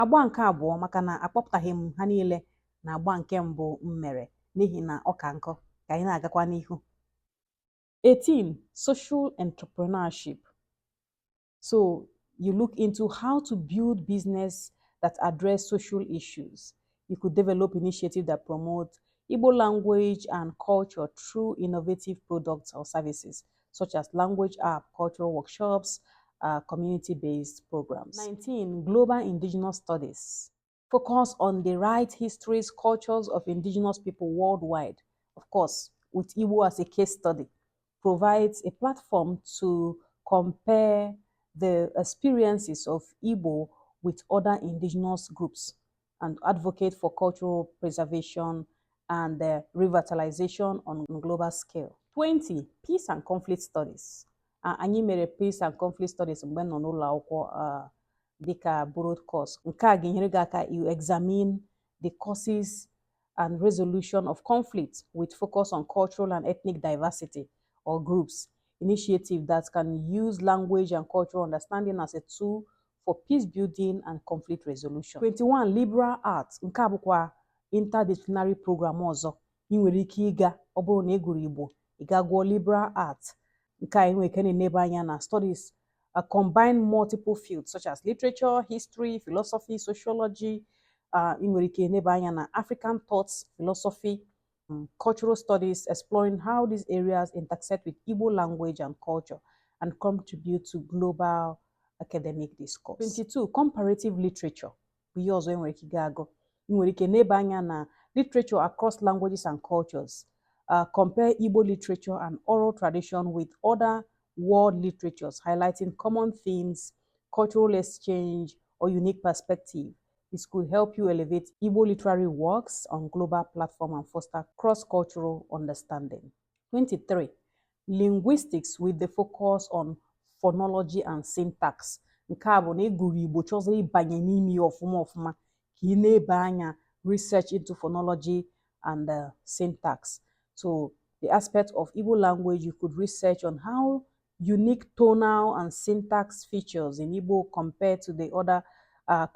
Agba nke abụọ, maka na akpọpụtaghị m ha niile na agba nke mbụ m mere n'ihi na ọ ka nkụ, ka anyị na-agakwa n'ihu. 18. Social entrepreneurship. So you look into how to build business that address social issues. You could develop initiatives that promote Igbo language and culture through innovative products or services, such as language app, cultural workshops, community-based programs. 19. Global Indigenous Studies. Focus on the right histories, cultures of indigenous people worldwide. Of course, with Igbo as a case study, provides a platform to compare the experiences of Igbo with other indigenous groups and advocate for cultural preservation and revitalization on global scale. 20. Peace and Conflict Studies. Anyị mere Peace and Conflict Studies mgbe m nọ n'ụlọ akwụkwọ dịka borrowed course. Nke a ga-enyere gị aka, you examine the causes and resolution of conflict with focus on cultural and ethnic diversity or groups. Initiative that can use language and cultural understanding as a tool for peace building and conflict resolution. 21. Liberal Arts. Nke a bụkwa interdisciplinary program ọzọ ị nwere ike ịga. Ọ bụrụ na ị gụrụ Igbo, ị ga gụọ liberal arts. Nke a enwere ike na-enebe anya na studies combine multiple fields such as literature, history, philosophy, sociology. Ị nwere ike enebe anya na African thoughts, philosophy, cultural studies, exploring how these areas intersect with Igbo language and culture and contribute to global academic discourse. 22. Comparative literature bụ ihe ọzọ ị nwere ike ịga agụ. Ị nwere ike nebe anya na literature across languages and cultures. Compare Igbo literature and oral tradition with other world literatures, highlighting common themes, cultural exchange, or unique perspective. This could help you elevate Igbo literary works on global platform and foster cross-cultural understanding. 23. Linguistics with the focus on phonology and syntax. Nke a bụ na ị gụrụ Igbo, chọziri ịbanye n'ime ya ọfụma ọfụma, ka ị na-ebe anya research into phonology and syntax. So the aspect of Igbo language, you could research on how unique tonal and syntax features in Igbo compared to the other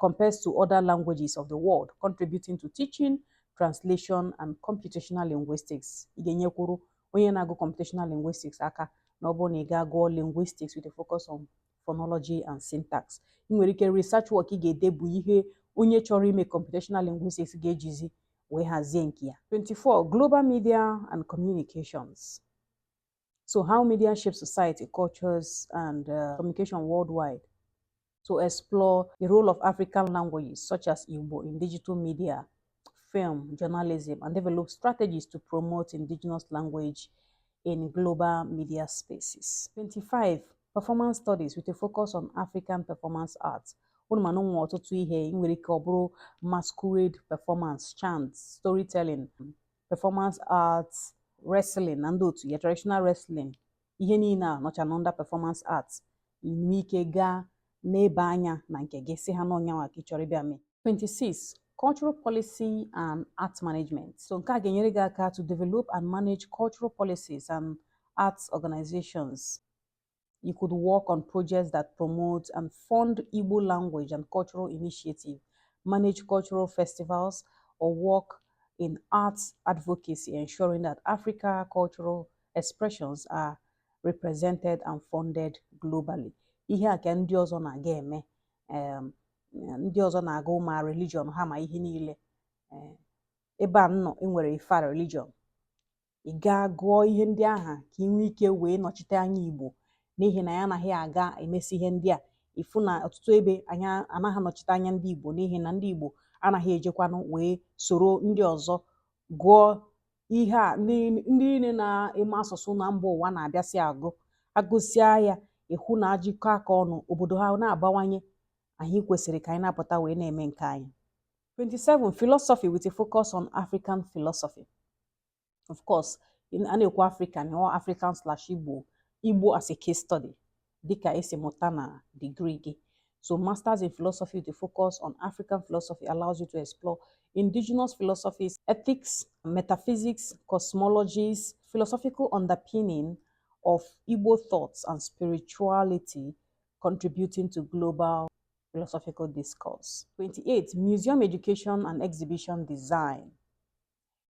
compares to other languages of the world, contributing to teaching, translation, and computational linguistics. Ị ga-enyekwuru onye na-agụ computational linguistics aka na ọ bụrụ na ị gaa gụọ linguistics with a focus on phonology and syntax. Ị nwere ike research work ị ga-ede bụ ihe onye chọrọ ime computational linguistics ga-ejizi wee hazie nke ya. 24. Global Media and Communications. So how media shapes society, cultures, and communication worldwide. To explore the role of African languages such as Igbo in digital media, film, journalism, and develop strategies to promote indigenous language in global media spaces. 25. Performance Studies with a focus on African performance arts. Unu ma na onwe ọtụtụ ihe ị nwere ike ọ bụrụ masquerade performance, chants, storytelling, performance arts, wrestling na ndị otu ya, traditional wrestling, ihe niile a nọcha na under performance arts. Ị nwee ike gaa n'ebe anya na nke gị si ha n'ọnyanwa ka ị chọrọ ịbịa mee. 26. Cultural Policy and Art Management. So nke a ga-enyere gị aka to develop and manage cultural policies and arts organizations. You could work on projects that promote and fund Igbo language and cultural initiative, manage cultural festivals, or work in arts advocacy, ensuring that Africa cultural expressions are represented and funded globally. Ihe a ka ndị ọzọ na-aga eme. Ndị ọzọ na-agụ ma religion ha ma ihe niile. Ebe a m nọ, enwere Ifa religion. Ị gaa gụọ ihe ndị aha ka ị nwee ike wee nọchite anya Igbo, n'ihi na ya anaghị aga emesi ihe ndị a. Ịfụ na ọtụtụ ebe anyị anaghị anọchite anya ndị Igbo, n'ihi na ndị Igbo anaghị ejekwanụ wee soro ndị ọzọ gụọ ihe a ndị niile na-eme asụsụ na mba ụwa na-abịasị agụ. Agụsịa ya, ịhụ na ajịkọ aka ọnụ, obodo ha na-abawanye. Anyị kwesịrị ka anyị na-apụta wee na-eme nke anyị. 27. Philosophy with a focus on African philosophy. Of course, a na-ekwu African or African/Igbo, Igbo as a case study, dịka esi mụta na degree gị. So Masters in Philosophy with a focus on African philosophy allows you to explore indigenous philosophies, ethics, metaphysics, cosmologies, philosophical underpinning of Igbo thoughts and spirituality, contributing to global Philosophical discourse. 28. Museum education and exhibition design.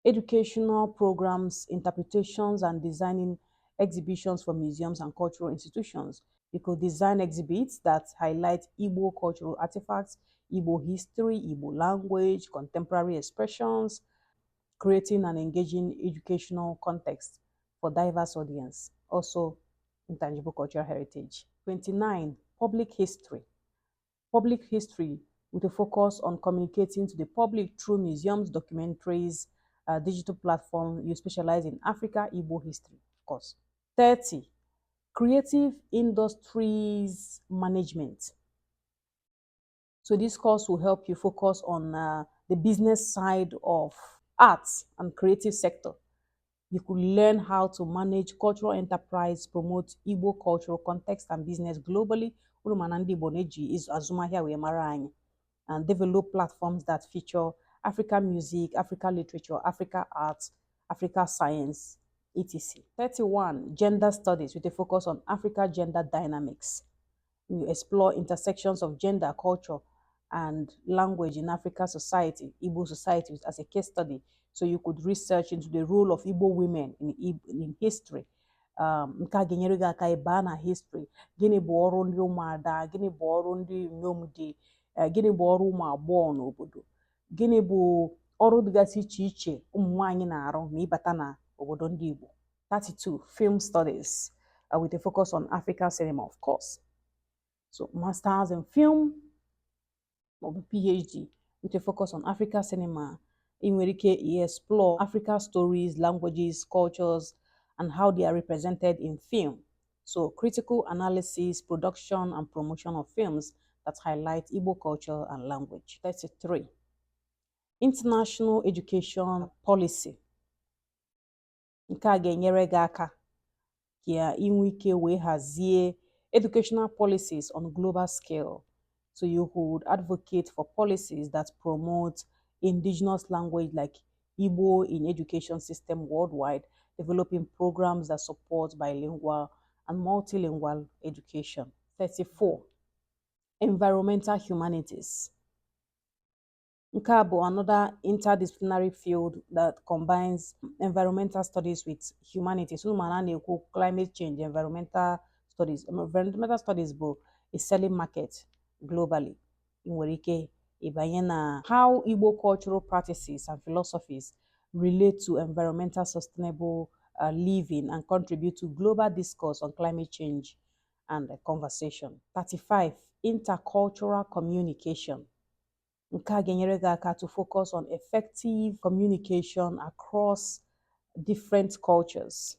Educational programs, interpretations, and designing exhibitions for museums and cultural institutions. You could design exhibits that highlight Igbo cultural artifacts, Igbo history, Igbo language, contemporary expressions, creating an engaging educational context for diverse audience. Also, intangible cultural heritage. 29. Public history. Public history with a focus on communicating to the public through museums, documentaries, digital platform. You specialize in Africa, Igbo history, of course. 30. Creative industries management. So this course will help you focus on the business side of arts and creative sector. You could learn how to manage cultural enterprise, promote Igbo cultural context and business globally. Unu ma na ndị Igbo na-eji azụmahịa wee mara anyị. And develop platforms that feature African music, African literature, Africa art, Africa science, etc. 31. Gender studies with a focus on Africa gender dynamics. You explore intersections of gender, culture, and language in Africa society, Igbo society, as a case study. So you could research into the role of Igbo women in history. Nke a ga-enyere gị aka ịba na history. Gịnị bụ ọrụ ndị ụmụada? Gịnị bụ ọrụ ndị inyom dị? Gịnị bụ ọrụ ụmụ agbọghọ n'obodo? Gịnị bụ ọrụ dịgasị iche iche ụmụ nwaanyị na-arụ ma ịbata na obodo ndị Igbo? 32. Film studies with a focus on African cinema, of course. So masters in film or PhD with a focus on Africa cinema. Ị nwere ike explore Africa stories, languages, cultures, and how they are represented in film. So critical analysis, production, and promotion of films that highlight Igbo culture and language. 33. International education policy. Nke a ga-enyere gị aka ka ị nwee ike wee hazie educational policies on global scale. So you could advocate for policies that promote indigenous language like Igbo in education system worldwide, developing programs that support bilingual and multilingual education. 34. Environmental humanities. Nke a bụ another interdisciplinary field that combines environmental studies with humanities. Unu ma na a na-ekwu climate change, environmental studies. Environmental studies bụ a selling market globally. Ị nwere ike ịbanye na how Igbo cultural practices and philosophies relate to environmental sustainable living and contribute to global discourse on climate change and conversation. 35. Intercultural communication. Nke a ga-enyere gị aka to focus on effective communication across different cultures.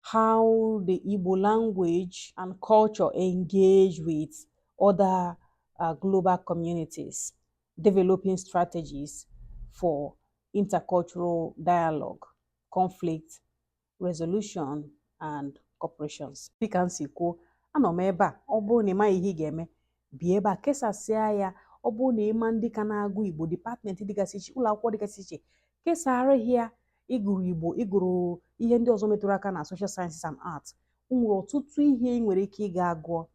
How the Igbo language and culture engage with other global communities, developing strategies for intercultural dialogue, conflict resolution, and cooperations. Dịka m si kwuo, anọ m ebe a. Ọ bụrụ na ị maghị ihe ị ga-eme, bịa ebe a kesasịa ya. Ọ bụrụ na ịma ndị ka na-agụ Igbo, department dịgasị iche, ụlọ akwụkwọ dịgasị iche, kesara ya. Ịgụrụ Igbo, ịgụrụ ihe ndị ọzọ metụrụ aka na social sciences and arts, o nwere ọtụtụ ihe ị nwere ike ịga gụọ.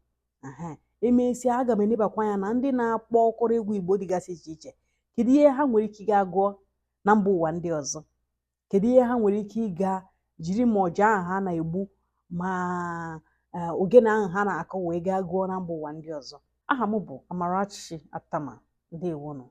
Emesịa, aga m enebakwa anya na ndị na-akpọ ọkọrọ egwu Igbo dịgasị iche iche. Kedu ihe ha nwere ike ịga gụọ na mba ụwa ndị ọzọ? Kedu ihe ha nwere ike ịga jiri ma ọja ahụ ha na-egbu ma ogene ahụ ha na-akụ wee gaa gụọ na mba ụwa ndị ọzọ? Aha m bụ Amarachi Atama. Ndewonu.